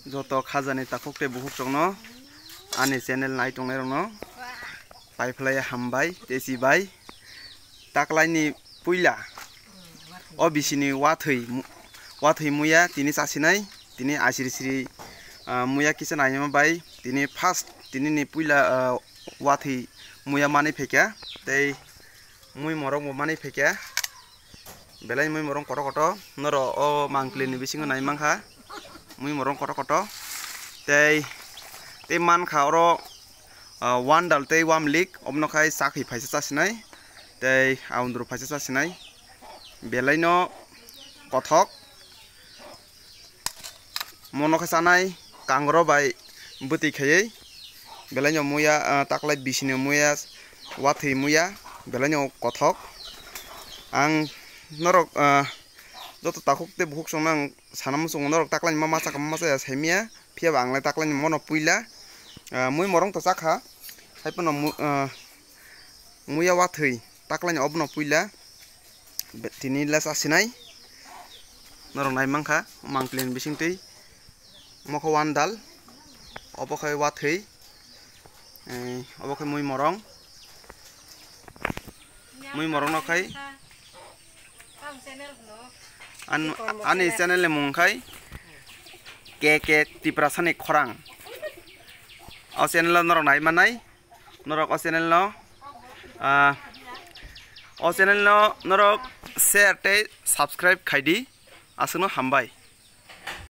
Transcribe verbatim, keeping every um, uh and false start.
Joto khajani takhuk tei bukhuk chokno ani channel nai tongnai rokno paiphlai hambai tei chibai. Taklaini puila o bisini wathwi mu-, wathwi muya tini chasinai, tini asiri siri, ah, muya kisa naima bai tini first tini ni puila, ah, wathwi muya manwi phaikha tei mui morok bo manwi phaikha. Belai mui morong koto koto, noro o mangpli ni bisingo nai mankha, mui morong koto koto, tei, tei mankha oro, ah, wandal tei wamlik, obno khai sakhi phaisa chasinai, tei aundru phaisa chasinai, belai no kothok. Mono khe chanai kangro bai bwtwi khaiwi, belai no muya, ah, taklai bisini muya, wathwi muya, belai no kothok. Ang norok, ah, joto takhuk tei bukhuk songno ang sana muchungo, norok taklai ma masa kha ma masa ya saimya, phiya ba ang lai taklai ni mono puila, ah, mui morong to chakha, hai phano mu-, ah, muya wathwi taklai ni obono puila. Be-, tini le chasinai. Norok nai mankha, mangpli ni bisingtwi. Omo khe wandal. Obo khe wathwi. Eh, obo khe mui morong. Mui morong no khai. An-, ani channel ni mung khai K K Tiprasani Khorang. O channel o norok nai manai. Norok o channel no, ah, o channel no norok share tei subscribe khai di. Aswkno hambai.